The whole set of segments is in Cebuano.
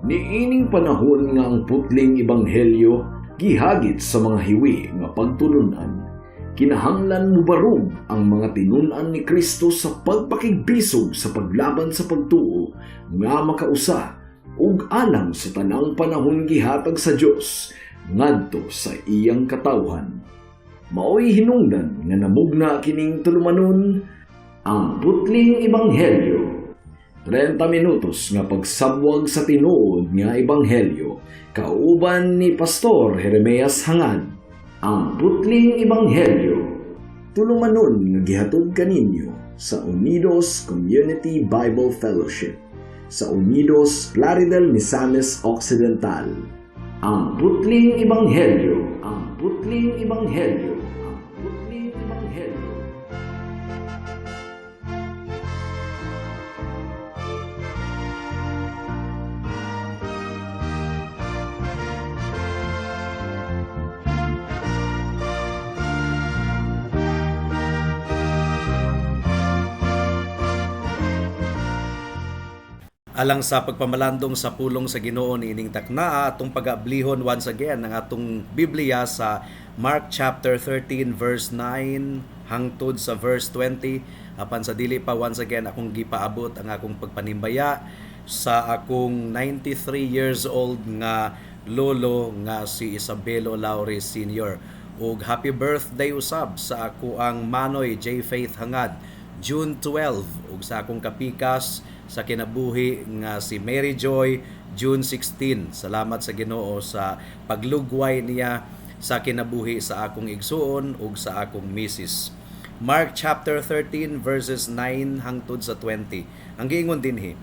Niining panahon nga ang putling ebanghelyo gihagit sa mga hiwi nga pagtulunan, kinahanglan mubarog ang mga tinun-an ni Kristo sa pagpakigbisog sa paglaban sa pagtuo nga makausa ug alang sa tanang panahon gihatag sa Dios ngadto sa iyang katawhan. Maoy hinungdan nga namugna kining tulumanon, Ang Putling Ebanghelyo. 30 minutos nga pagsabwag sa tinuod nga ebanghelyo kauban ni Pastor Jeremias Hangad. Ang Putling Ebanghelyo. Tulumanon nga gihatod kaninyo sa Unidos Community Bible Fellowship sa Unidos, Plaridel, Misamis Occidental. Ang Putling Ebanghelyo. Ang Putling Ebanghelyo. Ang Putling Ebanghelyo. Alang sa pagpamalandong sa pulong sa Ginoo niining taknaa, atong pag-ablihon once again ang atong Biblia sa Mark chapter 13 verse 9 hangtod sa verse 20. Apan sa dili pa, once again akong gipaabot ang akong pagpanimbaya sa akong 93 years old nga lolo nga si Isabelo Laure Sr. Ug happy birthday usab sa ako ang Manoy J. Faith Hangad, June 12, ug sa akong kapikas sa kinabuhi nga si Mary Joy, June 16. Salamat sa Ginoo sa paglugway niya sa kinabuhi sa akong igsuon ug sa akong misis. Mark chapter 13 verses 9 hangtod sa 20. Ang giingon dinhi: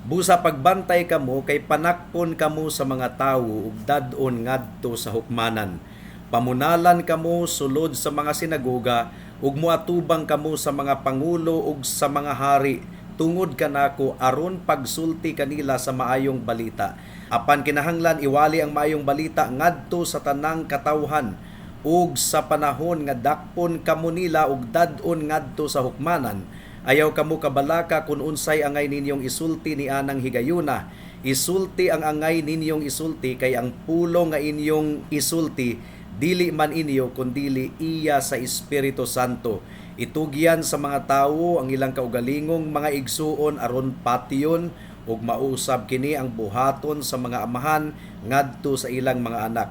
"Busa pagbantay kamo kay panakpon kamo sa mga tawo ug dad-on ngadto sa hukmanan. Pamunalan kamo sulod sa mga sinagoga ug moatubang kamo sa mga pangulo ug sa mga hari tungod kanako aron pagsulti kanila sa maayong balita. Apan kinahanglan iwali ang maayong balita ngadto sa tanang katawhan. Ug sa panahon nga dakpon kamo nila ug dad-on ngadto sa hukmanan, ayaw kamo kabalaka kun unsay angay ninyong isulti ni anang higayuna. Isulti ang angay ninyong isulti, kay ang pulong nga inyong isulti dili man inyo kundili iya sa Espiritu Santo. Itugyan sa mga tawo ang ilang kaugalingong mga igsuon aron patyon, ug mausab kini ang buhaton sa mga amahan ngadto sa ilang mga anak.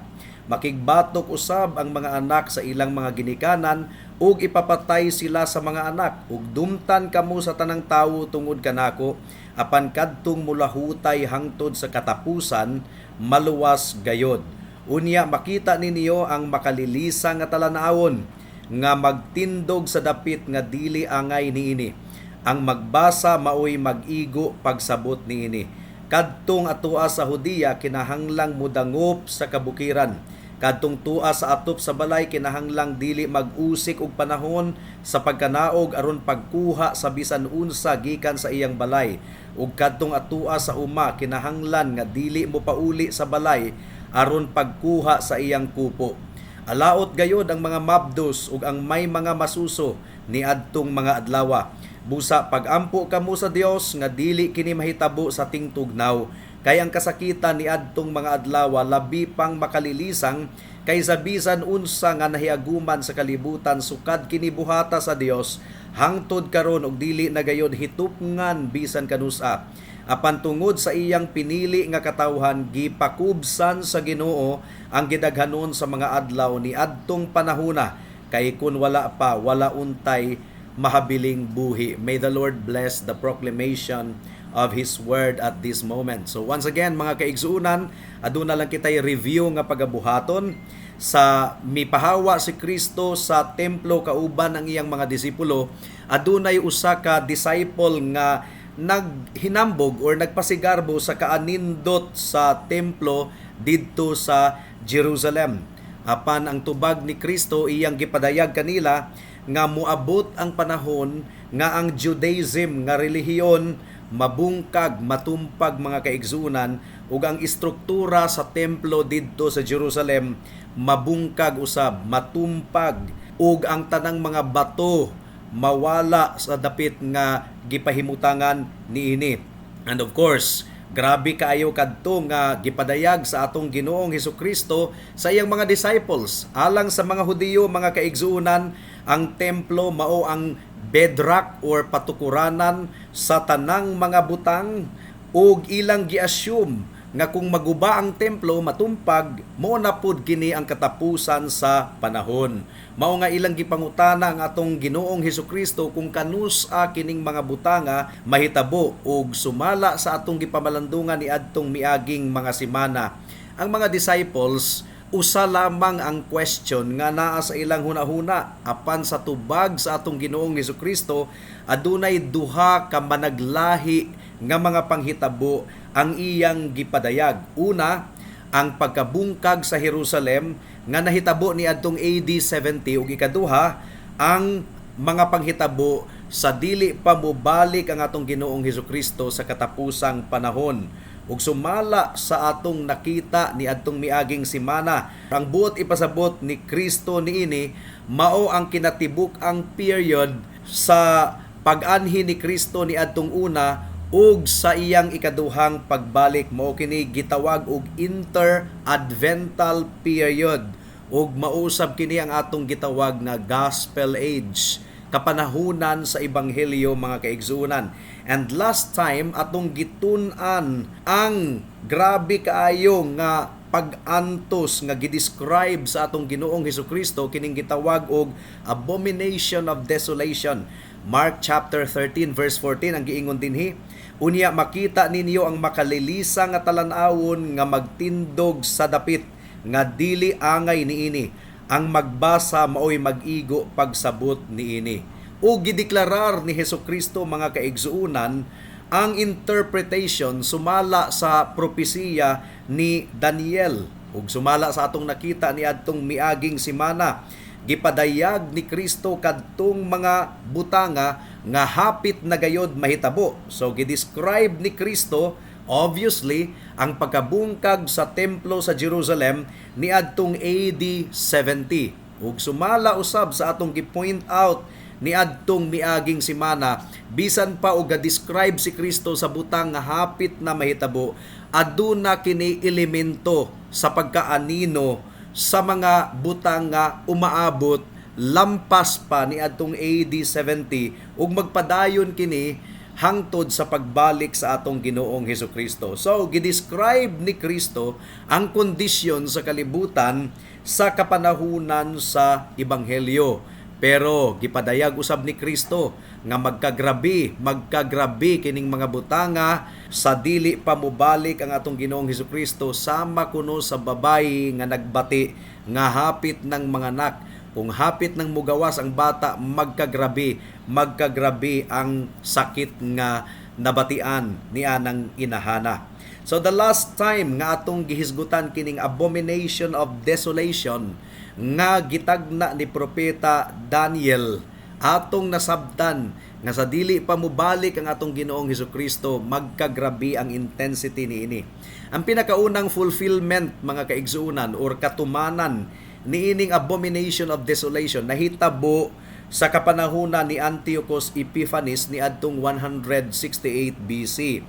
Makigbatok usab ang mga anak sa ilang mga ginikanan ug ipapatay sila sa mga anak. Ug dumtan kamo sa tanang tawo tungod kanako, apan kadtong mulahutay hangtod sa katapusan maluwas gayod. Unya makita ninyo ang makalilisa nga talan-awon nga magtindog sa dapit nga dili angay niini. Ang magbasa maoy mag-igo pagsabot niini. Kadtong atua sa Hudiya kinahanglang mudangop sa kabukiran. Kadtong tua sa atop sa balay kinahanglang dili mag-usik og panahon sa pagkanaog aron pagkuha sa bisan unsa gikan sa iyang balay. Ug kadtong atua sa uma kinahanglan nga dili mo pauli sa balay aron pagkuha sa iyang kupo. Alaot gayod ang mga mabdos ug ang may mga masuso niadtong mga adlawa. Busa pagampo kamo sa Dios nga dili kini mahitabo sa tingtugnaw, kay ang kasakitan niadtong mga adlawa labi pang makalilisang kaysa bisan unsa nga nahiaguman sa kalibutan sukad kini buhata sa Dios hangtod karon, og dili na gayod hitupngan bisan kanusa. Apan tungod sa iyang pinili nga katawhan, gipakubsan sa Ginoo ang gidaghanon sa mga adlaw ni adtong panahona, kay kun wala pa, wala untay mahabiling buhi." May the Lord bless the proclamation of His Word at this moment. So once again, mga kaigsuunan, aduna lang kitay review nga pagabuhaton sa mipahawa si Kristo sa templo kauban ang iyang mga disipulo. Adunay usa ka disciple nga naghinambog or nagpasigarbo sa kaanindot sa templo didto sa Jerusalem. Apan ang tubag ni Kristo, iyang gipadayag kanila nga moabot ang panahon nga ang Judaism nga relihiyon mabungkag, matumpag, mga kaigsunan, ug ang istruktura sa templo didto sa Jerusalem mabungkag usab, matumpag, ug ang tanang mga bato mawala sa dapit nga gipahimutangan niini. And of course, Grabe kaayo kadto nga gipadayag sa atong Ginoong Hesukristo sa iyang mga disciples. Alang sa mga Hudiyo, mga kaigsuonan, ang templo mao ang bedrock or patukuranan sa tanang mga butang ug ilang gi-assume nga kung maguba ang templo, matumpag, mao na pud kini ang katapusan sa panahon. Mao nga ilang gipangutana ang atong Ginoong Hesukristo kung kanus-a kining mga butanga mahitabo, ug sumala sa atong gipamalandungan ni adtong miaging mga semana, ang mga disciples, usa lamang ang question nga naa sa ilang hunahuna, apan sa tubag sa atong Ginoong Hesukristo, adunay duha ka managlahi nga mga panghitabo ang iyang gipadayag. Una, ang pagkabungkag sa Jerusalem nga nahitabo ni adtong AD 70, ug ikaduha, ang mga panghitabo sa dili pa mobalik ang atong Ginoong Hesukristo sa katapusang panahon. Ug sumala sa atong nakita ni adtong miaging semana, ang buot ipasabot ni Kristo niini mao ang kinatibuk-ang period sa pag-anhi ni Kristo ni adtong una ug sa iyang ikaduhang pagbalik. Mao kini gitawag og inter-advental period ug mausab kini ang atong gitawag nga Gospel Age, kapanahunan sa ebanghelyo, mga kaigsuonan. And last time, atong gitun-an ang grabe kaayo nga pag-antos nga gidescribe sa atong Ginoong Hesukristo, kining gitawag og abomination of desolation. Mark chapter 13 verse 14 ang giingon dinhi, "Unya makita ninyo ang makalilisa nga talan-awon nga magtindog sa dapit nga dili angay niini. Ang magbasa maoy mag-igo pagsabot niini." O gideklarar ni Hesukristo, mga kaigsuonan, ang interpretation sumala sa propesiya ni Daniel. Ug sumala sa atong nakita ni adtong miaging semana, gipadayag ni Kristo kadtong mga butanga nga hapit na gayod mahitabo. So gidescribe ni Kristo obviously ang pagkabungkag sa templo sa Jerusalem niadtong AD 70. Ug sumala usab sa atong gi-point out niadtong miaging semana, bisan pa og describe si Kristo sa butang nga hapit na mahitabo, aduna kini elemento sa pagkaanino sa mga butang nga umaabot lampas pa ni adtong AD 70 ug magpadayon kini hangtod sa pagbalik sa atong Ginoong Hesukristo. So, gidescribe ni Kristo ang kondisyon sa kalibutan sa kapanahunan sa ebanghelyo. Pero gipadayag usab ni Kristo nga magkagrabi, magkagrabi kining mga butanga sa dili pa mobalik ang atong Ginoong Hesukristo, sama kuno sa babayi nga nagbati nga hapit ng manganak. Kung hapit ng mugawas ang bata, magkagrabi, magkagrabi ang sakit nga nabatian ni anang inahana. So the last time nga atong gihisgutan kining abomination of desolation nga gitagna ni propeta Daniel, atong nasabtan nga sa dili pa mobalik ang atong Ginoong Hesukristo, magkagrabi ang intensity niini. Ang pinakaunang fulfillment, mga kaigsuonan, or katumanan niining abomination of desolation nahitabo sa kapanahunan ni Antiochus Epiphanes niadtong 168 BC.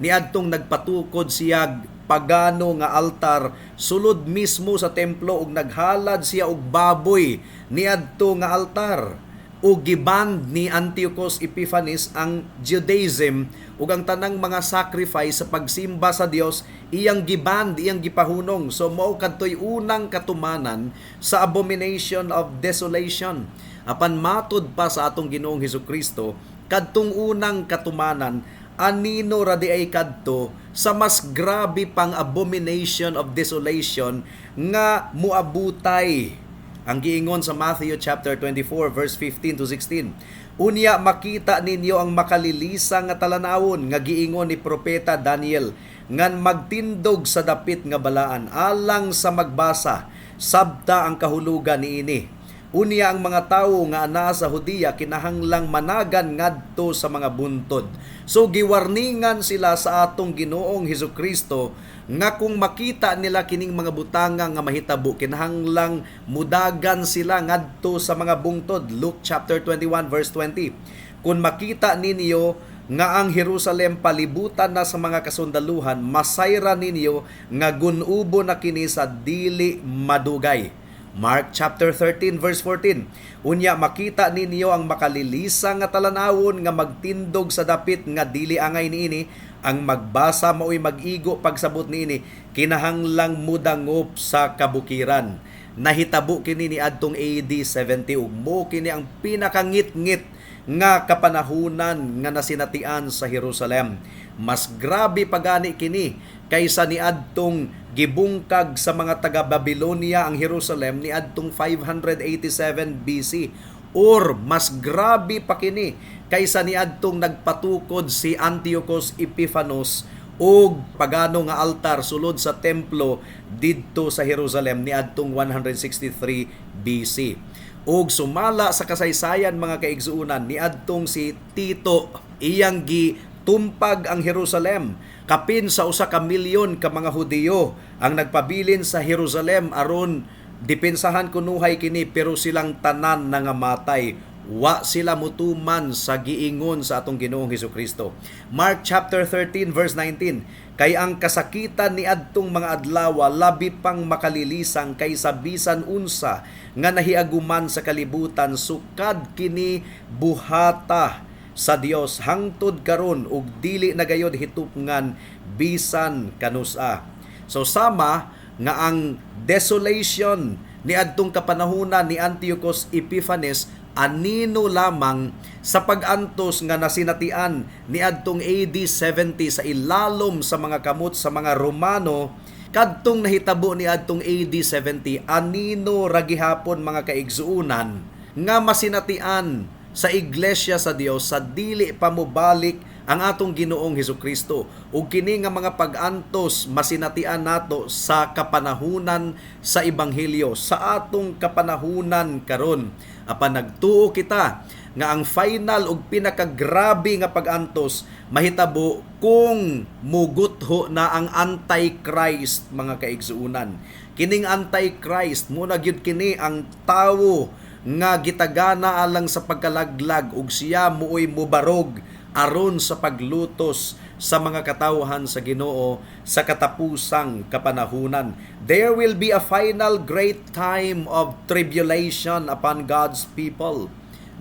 Niadtong nagpatukod siya pagano nga altar sulod mismo sa templo ug naghalad siya og baboy niadto nga altar, ug giband ni Antiochus Epiphanes ang Judaism ug ang tanang mga sacrifice sa pagsimba sa Dios, iyang giband, iyang gipahunong. So mao kadtoy unang katumanan sa abomination of desolation. Apan matud pa sa atong Ginoong Hesukristo, kadtong unang katumanan anino ra di ay kadto sa mas grabe pang abomination of desolation nga muabutay. Ang giingon sa Matthew chapter 24 verse 15 to 16, "Unya makita ninyo ang makalilisa nga talanawon nga giingon ni propeta Daniel ngan magtindog sa dapit nga balaan. Alang sa magbasa, sabta ang kahulugan niini. Unya ang mga tawo nga anaa sa Judea kinahanglang managan ngadto sa mga buntod." So giwarningan sila sa atong Ginoong Hesukristo nga kung makita nila kining mga butanga nga mahitabo, kinahanglang mudagan sila ngadto sa mga bungtod. Luke chapter 21 verse 20. Kung makita ninyo nga ang Jerusalem palibutan na sa mga kasundaluhan, masayra ninyo nga gunubo na kini sa dili madugay. Mark chapter 13 verse 14. Unya makita ninyo ang makalilisa nga talan-awon nga magtindog sa dapit nga dili angay niini. Ang magbasa maoy mag-igo pagsabot niini, kinahanglang mudangop sa kabukiran. Nahitabo kini niadtong AD 70 ug mo kini ang pinakangit-ngit nga kapanahunan nga nasinatian sa Jerusalem. Mas grabe pagani kini kaysa niadtong gibungkag sa mga taga Babylonia ang Jerusalem niadtong 587 BC, or mas grabe pa kini kaysa niadtong nagpatukod si Antiochus Epiphanes og pagano nga altar sulod sa templo didto sa Jerusalem niadtong 163 BC. Ug sumala sa kasaysayan, mga kaigsuonan, niadtong si Tito, iyang gitumpag ang Jerusalem. Kapin sa 1 ka milyon ka mga Hudiyo ang nagpabilin sa Jerusalem aron depensahan kunuhay kini, pero silang tanan nangamatay. Wa sila mutuman sa giingon sa atong Ginoong Hesukristo. Mark chapter 13 verse 19. Kay ang kasakitan ni adtong mga adlaw labi pang makalilisang kaysa bisan unsa nga nahiaguman sa kalibutan sukad kini buhata sa Dios hangtod karon, ug dili na gayod hitupngan bisan kanusa. So sama nga ang desolation ni adtong kapanahunan ni Antiochus Epiphanes anino lamang sa pag-antos nga nasinatian ni adtong AD 70 sa ilalom sa mga kamot sa mga Romano, kadtong nahitabo ni adtong AD 70 anino ra gihapon, mga kaigsuonan, nga masinatian sa iglesia sa Dios sa dili pa mobalik ang atong Ginoong Hesukristo. Ug kini nga mga pag-antos masinatian nato sa kapanahunan sa ebanghelyo, sa atong kapanahunan karon. Apan nagtuo kita nga ang final ug pinakagrabe nga pag-antos mahitabo kung mugutho na ang Antichrist, mga kaigsuonan. Kining Antichrist mo na gyud kini ang tawo nga gitagana alang sa pagkalaglag, ug siya mooy mubarog aron sa paglutos sa mga katawhan sa Ginoo sa katapusang kapanahunan. There will be a final great time of tribulation upon God's people.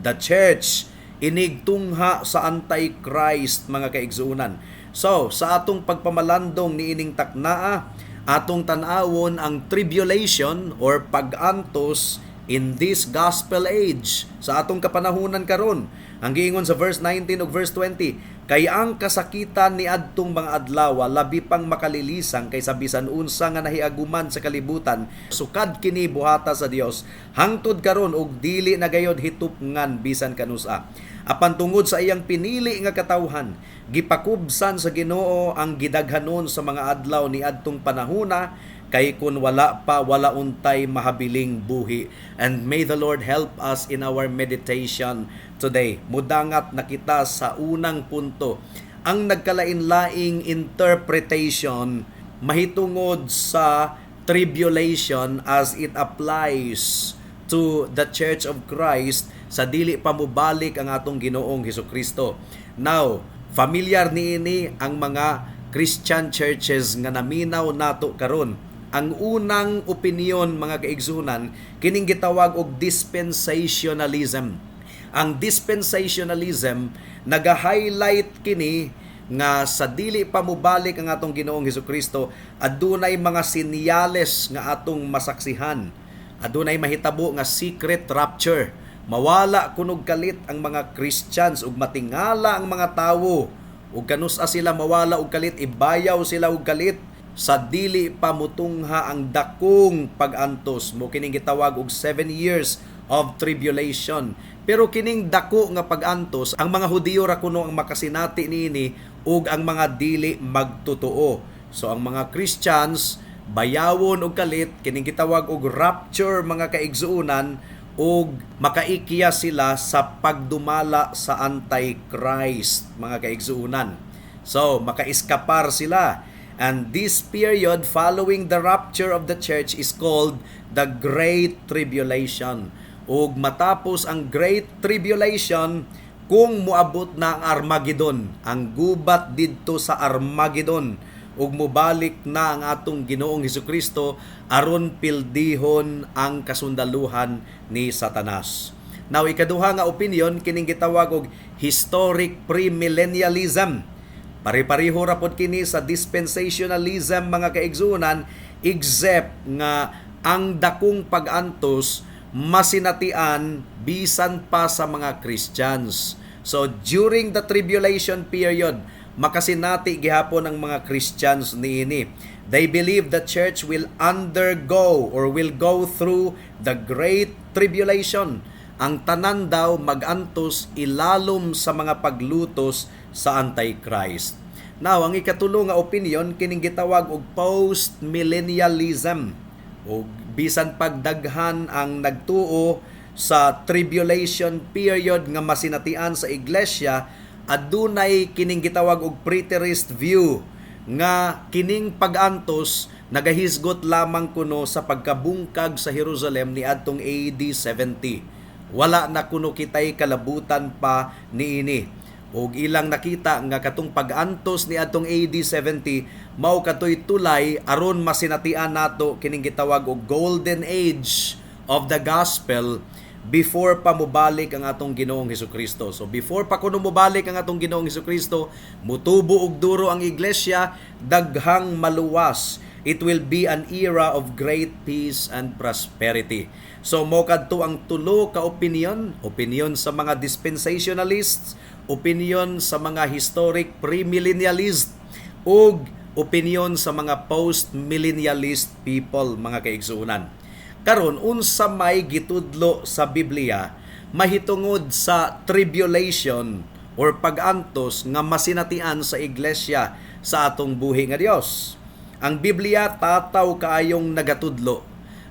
The church inigtungha sa Antichrist, mga kaigsuonan. So, sa atong pagpamalandong niining taknaa, atong tan-awon ang tribulation or pag-antos in this gospel age, sa atong kapanahunan karon. Ang giingon sa verse 19 ug verse 20, kay ang kasakitan ni adtong mga adlaw labi pang makalilisang kaysa bisan unsa nga nahiaguman sa kalibutan sukad kini buhata sa Dios hangtod karon, ug dili na gayod hitupngan bisan kanusa. Apan tungod sa iyang pinili nga katawhan, gipakubsan sa Ginoo ang gidaghanon sa mga adlaw ni adtong panahona, kay kun wala pa, wala untay mahabiling buhi. And may the Lord help us in our meditation today. Mudangat na kita sa unang punto, ang nagkalain-laing interpretation mahitungod sa tribulation as it applies to the Church of Christ sa dili pa mobalik ang atong Ginoong Hesukristo. Now, familiar niini ang mga Christian churches nga naminaw nato karon. Ang unang opinion, mga kaigsunan, kining gitawag og dispensationalism. Ang dispensationalism, naga-highlight kini nga sa dili pa mobalik ang atong Ginoong Hesukristo, adunay mga sinyales nga atong masaksihan. Adunay mahitabo nga secret rapture. Mawala kunog kalit ang mga Christians ug matingala ang mga tawo. Ug kanusa sila mawala og kalit, ibayaw sila og kalit sa dili pa mutungha ang dakong pag-antos mo, kining gitawag og 7 years of tribulation. Pero kining dako nga pag-antos, ang mga Hudiyo ra kuno ang makasinati niini ug ang mga dili magtotoo. So ang mga Christians bayawon og kalit, kining gitawag og rapture, mga kaigsuonan, ug makaikya sila sa pagdumala sa Antichrist, mga kaigsuonan. So makaiskapar sila. And this period following the rapture of the church is called the Great Tribulation. Ug matapos ang Great Tribulation, Kung moabot na ang Armageddon, ang gubat didto sa Armageddon, ug mobalik na ang atong Ginoong Hesukristo aron pildihon ang kasundaluhan ni Satanas. Now, ikaduha nga opinion, kining gitawag og historic premillennialism. Pare-pareho ra pod kini sa dispensationalism, mga kaigsuonan, except nga ang dakong pag-antos masinatian bisan pa sa mga Christians. So during the tribulation period, makasinati gihapon ang mga Christians niini. They believe the church will undergo or will go through the great tribulation. Ang tanan daw magantos ilalom sa mga paglutos sa Antichrist. Now, ang ikatulo nga opinion, kining gitawag og post-millennialism. O bisan pagdaghan ang nagtuo sa tribulation period nga masinatian sa iglesia, adunay kining gitawag og preterist view nga kining pag-antos nagahisgot lamang kuno sa pagkabungkag sa Jerusalem ni adtong AD 70. Wala na kuno kitay kalabutan pa niini. Og ilang nakita nga katong pag-antos ni adtong AD 70 mao katoy tulay aron masinatian nato kining gitawag og golden age of the gospel before pa mobalik ang atong Ginoong Hesukristo. So before pa kuno mobalik ang atong Ginoong Hesukristo, mutubo og duro ang iglesia, daghang maluwas. It will be an era of great peace and prosperity. So mo kadto ang tulo ka opinion, opinion sa mga dispensationalists, opinion sa mga historic premillennialists, ug opinion sa mga post-millennialist people, mga kaigsuonan. Karon, unsa may gitudlo sa Biblia mahitungod sa tribulation or pag-antos nga masinatian sa iglesia sa atong buhi nga Dios? Ang Biblia tataw kaayong nagatudlo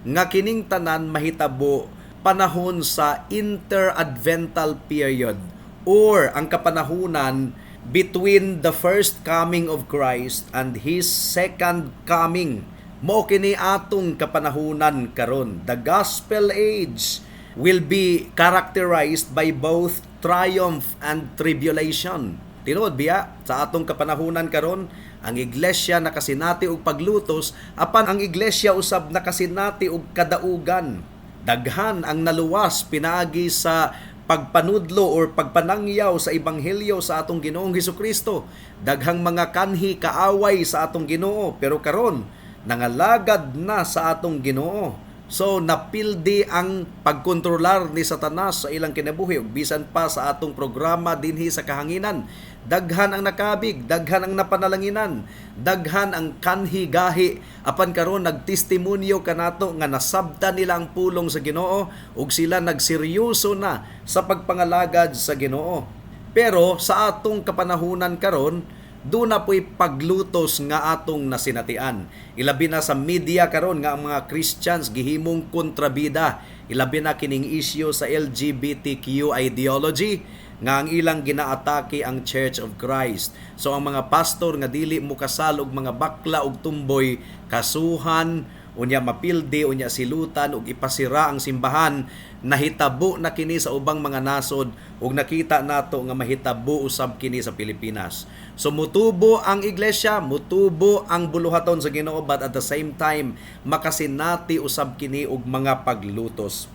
nga kining tanan mahitabo panahon sa interadvental period or ang kapanahunan between the first coming of Christ and His second coming. Mao kini atong kapanahunan karon. The gospel age will be characterized by both triumph and tribulation. Tinuod biya, sa atong kapanahunan karon, ang iglesia nakasinati og paglutos, apan ang iglesia usab nakasinati og kadaugan. Daghan ang naluwas pinaagi sa pagpanudlo or pagpanangyaw sa ebanghelyo sa atong Ginoong Hesukristo. Daghang mga kanhi kaaway sa atong Ginoo, pero karon nangalagad na sa atong Ginoo. So napildi ang pagkontrolar ni Satanas sa ilang kinabuhi, ug bisan pa sa atong programa dinhi sa kahanginan, daghan ang nakabig, daghan ang napanalanginan, daghan ang kanhi gahi, apan karon nagtestimonyo kanato nga nasabta nila ang pulong sa Ginoo ug sila nagseryoso na sa pagpangalagad sa Ginoo. Pero sa atong kapanahunan karon, doon na po'y paglutos nga atong nasinatian. Ilabi na sa media karon nga ang mga Christians gihimong kontrabida. Ilabi na kining issue sa LGBTQ ideology nga ang ilang ginaatake ang Church of Christ. So ang mga pastor nga dili mo kasal og mga bakla og tumboy, kasuhan, unya mapildi, unya silutan ug ipasira ang simbahan. Nahitabo na kini sa ubang mga nasod ug nakita nato nga mahitabo usab kini sa Pilipinas. So mutubo ang iglesia, mutubo ang buluhaton sa Ginoo, but at the same time makasinati usab kini og mga paglutos.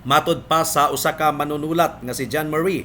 Matod pa sa usa ka manunulat nga si John Murray,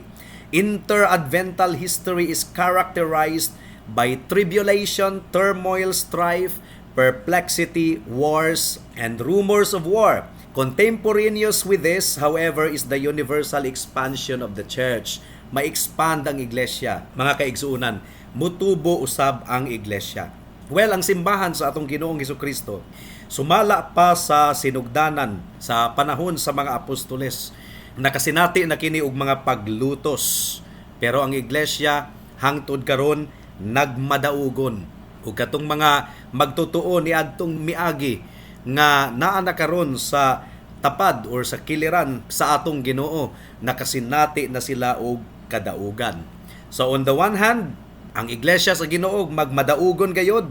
interadvental history is characterized by tribulation, turmoil, strife, perplexity, wars, and rumors of war. Contemporaneous with this, however, is the universal expansion of the church. Ma-expand ang iglesia. Mga kaigsuunan, mutubo usab ang iglesia. Well, ang simbahan sa atong Ginoong Hesukristo, sumala pa sa sinugdanan sa panahon sa mga apostoles, nakasinati na kini og mga paglutos. Pero ang iglesia hangtod karon nagmadaugon. Ug katong mga magtotoo ni adtong miagi nga naa na karon sa tapad or sa kiliran sa atong Ginoo, nakasinati na sila og kadaugan. So on the one hand, ang iglesia sa Ginoo magmadaugon gayod,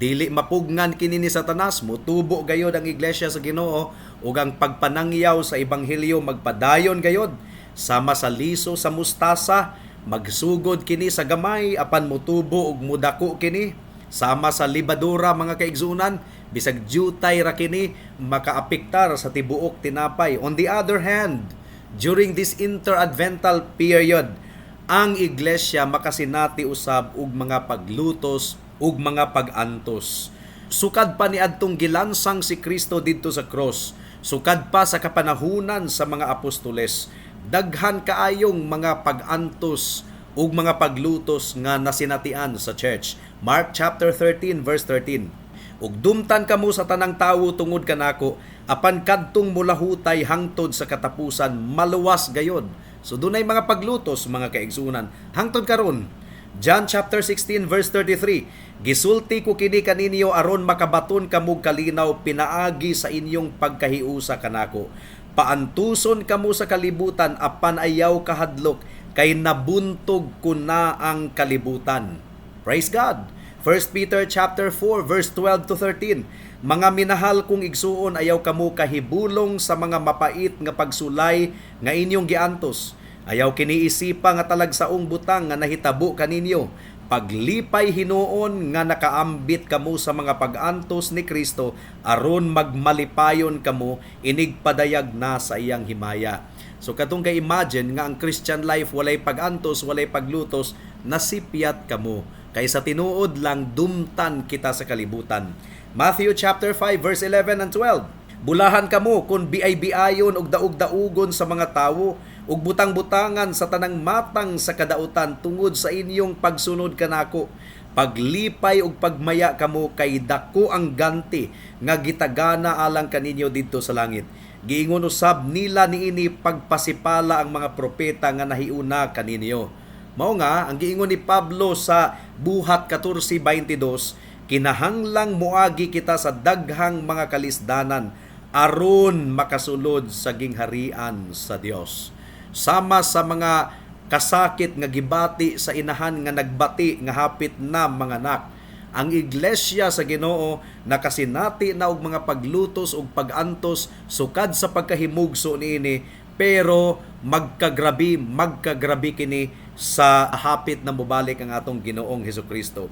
dili mapugnan kini ni Satanas, mutubo gayod ang iglesia sa Ginoo ug ang pagpanangyaw sa ebanghelyo magpadayon gayod. Sama sa liso sa mustasa, magsugod kini sa gamay apan mutubo ug mudako kini. Sama sa libadura, mga kaigsunan, bisag jutay ra kini, makaapektar sa tibuok tinapay. On the other hand, during this interadvental period, ang iglesia makasinati usab og mga paglutos ug mga pag-antos. Sukad pa niadtong gilansang si Kristo didto sa cross, sukad pa sa kapanahunan sa mga apostoles, daghan kaayong mga pag-antos ug mga paglutos nga nasinatian sa church. Mark chapter 13 verse 13. "Ug dumtan kamo sa tanang tawo tungod kanako, apan kadtong mulahutay hangtod sa katapusan maluwas gayod." So dunay mga paglutos, mga kaigsunan, hangtod karon. John chapter 16 verse 33, "Gisulti ko kini kaninyo aron makabaton kamo kalinaw pinaagi sa inyong pagkahiusa kanako. Paantuson kamo sa kalibutan, apan ayaw kahadlok kay nabuntog ko na ang kalibutan." Praise God. 1 Peter chapter 4 verse 12 to 13. "Mga minahal kong igsuon, ayaw kamo kahibulong sa mga mapait nga pagsulay nga inyong giantos. Ayaw kini isipa nga talagsaong butang nga nahitabo kaninyo. Paglipay hinuon nga nakaambit kamo sa mga pag-antos ni Kristo aron magmalipayon kamo inig padayag na sa iyang himaya." So katong kay imagine nga ang Christian life walay pag-antos, walay paglutos, nasipyat kamo. Kay sa tinuod lang, dumtan kita sa kalibutan. Matthew chapter 5 verse 11 and 12. "Bulahan kamo kung biay-biayon ug daog-daugon sa mga tawo ug butang-butangan sa tanang matang sa kadautan tungod sa inyong pagsunod kanako. Paglipay ug pagmaya kamo kay dako ang ganti nga gitagana alang kaninyo didto sa langit. Giingon usab nila niini pagpasipala ang mga propeta nga nahiuna kaninyo." Mao nga ang giingon ni Pablo sa Buhat 14:22, kinahanglang moagi kita sa daghang mga kalisdanan aron makasulod sa gingharian sa Dios. Sama sa mga kasakit nga gibati sa inahan nga nagbati nga hapit na manganak, ang iglesia sa Ginoo nakasinati na og mga paglutos ug pag-antos sukad sa pagkahimugso niini, pero magkagrabi, magkagrabi kini sa hapit na mobalik ang atong Ginoong Hesukristo.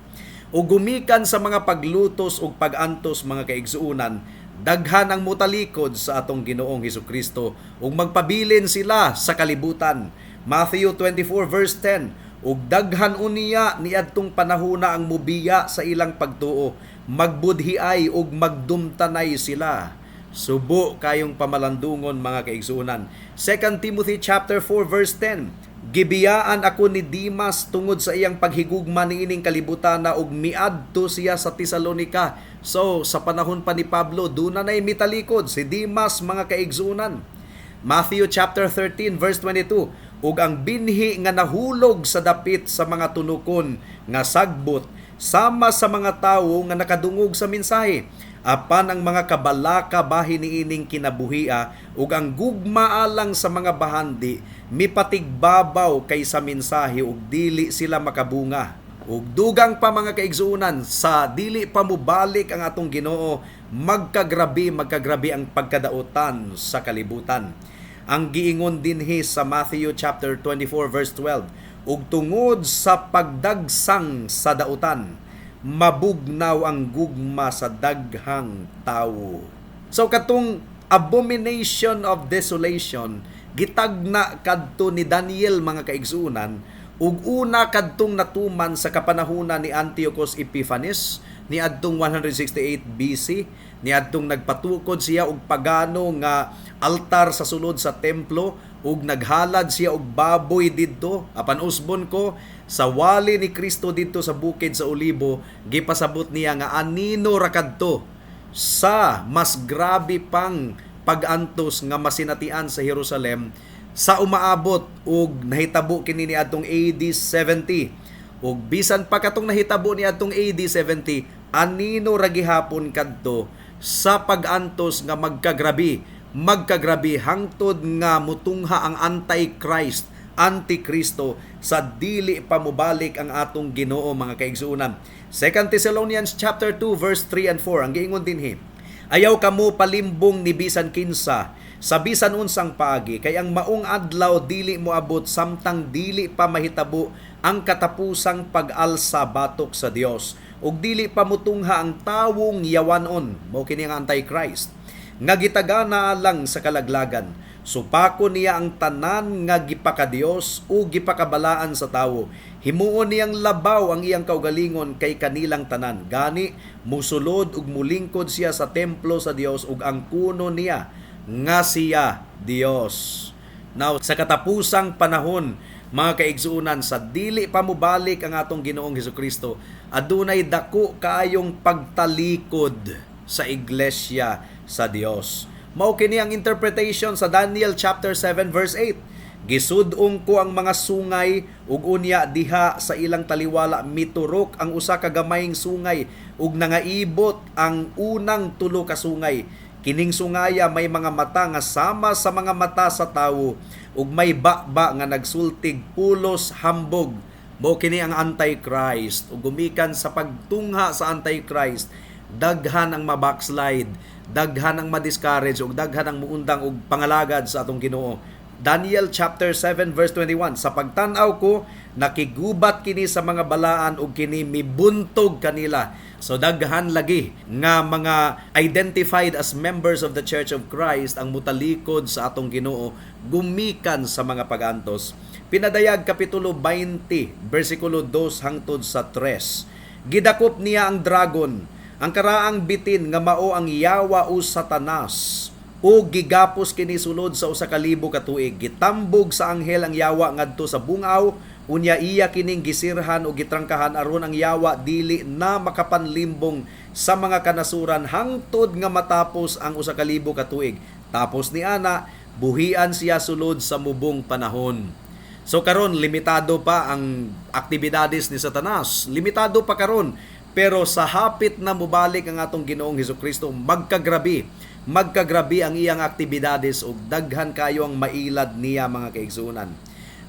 Ug gumikan sa mga paglutos ug pag-antos, mga kaigsuonan, daghan ang mutalikod sa atong Ginoong Hesukristo ug magpabilin sila sa kalibutan. Matthew 24 verse 10, "Ug daghan unya niadtong panahona ang mubiya sa ilang pagtuo, magbudhiay ug magdumtanay sila." Subo kayong pamalandungon, mga kaigsuonan. 2 Timothy chapter 4 verse 10. "Gibiyaan ako ni Dimas tungod sa iyang paghigugma niining kalibutan na ug miadto siya sa Tesalonica." So sa panahon pa ni Pablo, duna nay mitalikod si Dimas, mga kaigsuonan. Matthew chapter 13 verse 22, "Ug ang binhi nga nahulog sa dapit sa mga tunukon nga sagbot sama sa mga tawo nga nakadungog sa mensahe. Apan ang mga kabalaka bahin niining kinabuhia ug ang gugma alang sa mga bahandi mipatigbabaw kaysa mensahe ug dili sila makabunga." Ug dugang pa, mga kaigsuonan, sa dili pa mobalik ang atong Ginoo, magkagrabi, magkagrabi ang pagkadautan sa kalibutan. Ang giingon dinhi sa Matthew chapter 24 verse 12, "Ug tungod sa pagdagsang sa dautan, mabugnaw ang gugma sa daghang tawo." So katong abomination of desolation gitagna kadto ni Daniel, mga kaigsuonan, ug una kadtong natuman sa kapanahunan ni Antiochus Epiphanes niadtong 168 BC, niadtong nagpatukod siya og pagano nga altar sa sulod sa templo ug naghalad siya og baboy didto. Apan usbon ko, sa wali ni Kristo didto sa bukid sa Olibo, gipasabot niya nga anino ra kadto sa mas grabe pang pag-antos nga masinatian sa Jerusalem sa umaabot, ug nahitabo kini niadtong AD 70. Ug bisan pa katong nahitabo niadtong AD 70, anino ra gihapon kadto sa pag-antos nga magkagrabi, magkagrabi hangtod nga mutungha ang Antichrist, Antikristo, sa dili pa mobalik ang atong Ginoo, mga kaigsuonan. 2 Thessalonians chapter 2 verse 3 and 4, ang giingon dinhi, "Ayaw kamo palimbong ni bisan kinsa. Sa bisan unsang paagi, kay ang maong adlaw dili moabot samtang dili pa mahitabo ang katapusang pag-alsa batok sa Dios ug dili pa mutungha ang tawong yawanon, mao kini ang Antichrist nga gitagana lang sa kalaglagan. Supako niya ang tanan nga gipakadios o gipakabalaan sa tawo. Himuon niyang labaw ang iyang kaugalingon kay kanilang tanan. Gani musulod ug mulingkod siya sa templo sa Dios ug ang kuno niya nga siya Dios. Now, sa katapusang panahon, mga kaigsuonan, sa dili pa mobalik ang atong Ginoong Hesukristo, adunay dako kaayong pagtalikod sa iglesia sa Dios. Mao kini ang interpretation sa Daniel chapter 7 verse 8. Gisud-ong ko ang mga sungay ug unya diha sa ilang taliwala miturok ang usa ka gamayng sungay ug nangaibot ang unang tulo ka sungay. Kining sungaya may mga mata nga sama sa mga mata sa tawo ug may baba nga nagsultig pulos hambog. Mao kini ang Antichrist, ug gumikan sa pagtungha sa Antichrist, daghan ang mabackslide, daghan ang madiscourage ug daghan ang muundang og pangalagad sa atong Ginoo. Daniel chapter 7 verse 21, sa pagtan-aw ko nakigubat kini sa mga balaan ug kini mibuntog kanila. So daghan lagi nga mga identified as members of the Church of Christ ang mutalikod sa atong Ginoo gumikan sa mga pagantos. Pinadayag kapitulo 20 bersikulo 2 hangtod sa 3. Gidakop niya ang dragon, ang karaang bitin nga mao ang yawa o Satanas, o gigapos kini sulod sa 1,000 ka tuig. Gitambog sa anghel ang yawa ngadto sa bungaw, unya iya kining gisirhan o gitrangkahan aron ang yawa dili na makapanlimbong sa mga kanasuran hangtod nga matapos ang 1,000 ka tuig. Tapos ni ana, buhian siya sulod sa mubong panahon. So karon limitado pa ang aktibidades ni Satanas, limitado pa karon, pero sa hapit na mobalik ang atong Ginoong Hesukristo, magkagrabi ang iyang aktibidades ug daghan kayo ang mailad niya, mga kaigsuonan.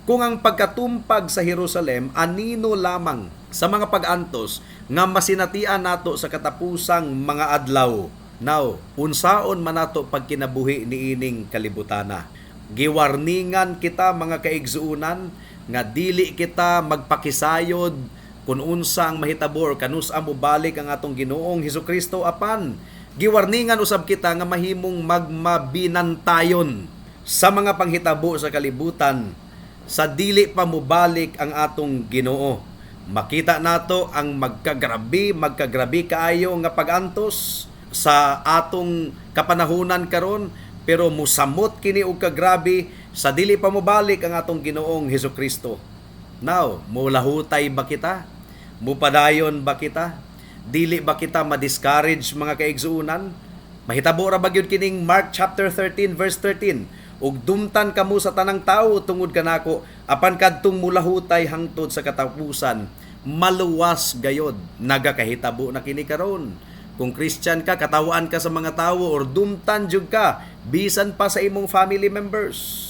Kung ang pagkatumpag sa Jerusalem anino lamang sa mga pag-antos nga masinatian nato sa katapusang mga adlaw. Now, unsaon man nato pagkinabuhi niining kalibutana? Giwarningan kita, mga kaigsuonan, nga dili kita magpakisayod kung unsa ang mahitabo or kanus-a mobalik ang atong Ginoong Hesukristo, apan giwarningan usab kita nga mahimong magmabinantayon sa mga panghitabo sa kalibutan sa dili pa mobalik ang atong Ginoo. Makita nato ang magkagrabi kaayo nga pag-antos sa atong kapanahunan karon, pero musamot kini og kagrabi sa dili pa mobalik ang atong Ginoong Hesukristo. Now, mulahutay ba kita? Mupadayon ba kita? Dili ba kita ma-discourage, mga kaigsuonan? Mahitabo ra ba gyud kining Mark chapter 13 verse 13? Ug dumtan kamo sa tanang tawo tungod kanako, apan kadtong mulahutay hangtod sa katapusan, maluwas gayod. Nagakahitabo na kini karon. Kung Christian ka, katawaan ka sa mga tawo or dumtan jud ka bisan pa sa imong family members.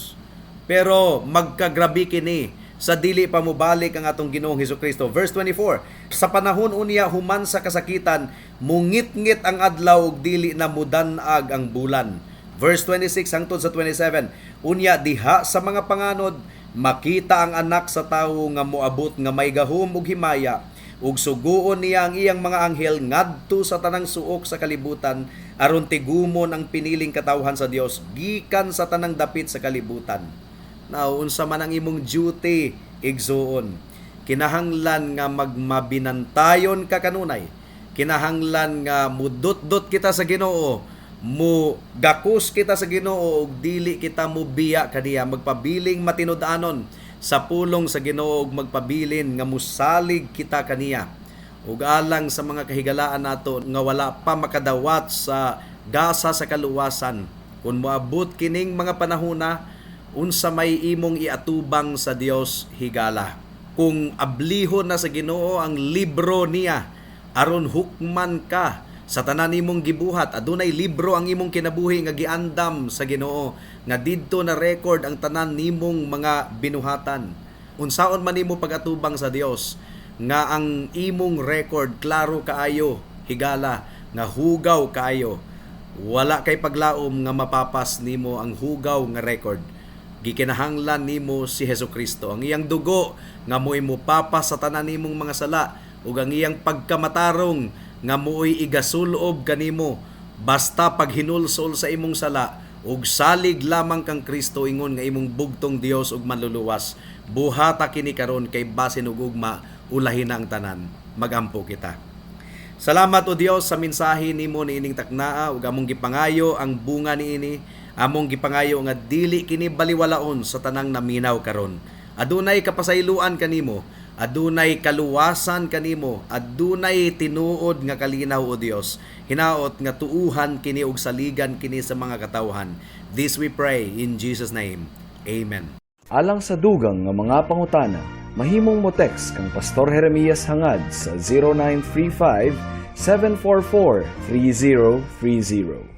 Pero magkagrabi kini sa dili pa mobalik ang atong Ginoong Hesukristo. Verse 24, sa panahon unya human sa kasakitan, mungitngit ang adlaw ug dili na mudan-ag ang bulan. Verse 26 hangtod sa 27, unya diha sa mga panganod, makita ang Anak sa Tawo nga moabot nga may gahom ug himaya, ug suguon niya ang iyang mga anghel ngadto sa tanang suok sa kalibutan aron tigumon ang piniling katawhan sa Dios gikan sa tanang dapit sa kalibutan. Now, unsa man ang imong duty, igsuon, kinahanglan nga magmabinantayon ka kanunay. Kinahanglan nga mudot-dot kita sa Ginoo, mo gakos kita sa Ginoo ug dili kita mobiya kaniya, magpabiling matinud-anon sa pulong sa Ginoo ug magpabilin nga musalig kita kaniya. Ug alang sa mga kahigalaan nato nga wala pa makadawat sa gasa sa kaluwasan, kung moabot kining mga panahona, unsa may imong iatubang sa Dios, higala? Kung ablihon na sa Ginoo ang libro niya aron hukman ka sa tanan nimong gibuhat, adunay libro ang imong kinabuhi nga giandam sa Ginoo nga didto na record ang tanan nimong mga binuhatan. Unsaon man nimo pag-atubang sa Dios nga ang imong record klaro kaayo, higala, nga hugaw kaayo? Wala kay paglaom nga mapapas nimo ang hugaw nga record. Gikinahanglan nimo si Hesukristo, ang iyang dugo nga mo'y mopapas sa tanan nimong mga sala, ug ang iyang pagkamatarong nga mo'y igasulob kanimo basta paghinulsol sa imong sala ug salig lamang kang Kristo ingon nga imong bugtong Dios ug Manluluwas. Buhata kini karon kay basin ug ugma ulahin na ang tanan. Magampo kita. Salamat, O Dios, sa mensahe nimo niining taknaa ug among gipangayo ang bunga niini. Among gipangayo nga dili kini baliwalaon sa tanang naminaw karon. Adunay kapasayloan kanimo, adunay kaluwasan kanimo, adunay tinuod nga kalinaw, O Dios. Hinaot nga tuuhan kini ug saligan kini sa mga katawhan. This we pray in Jesus' name. Amen. Alang sa dugang nga mga pangutana, mahimong mo text kang Pastor Jeremias Hangad sa 0935 744 3030.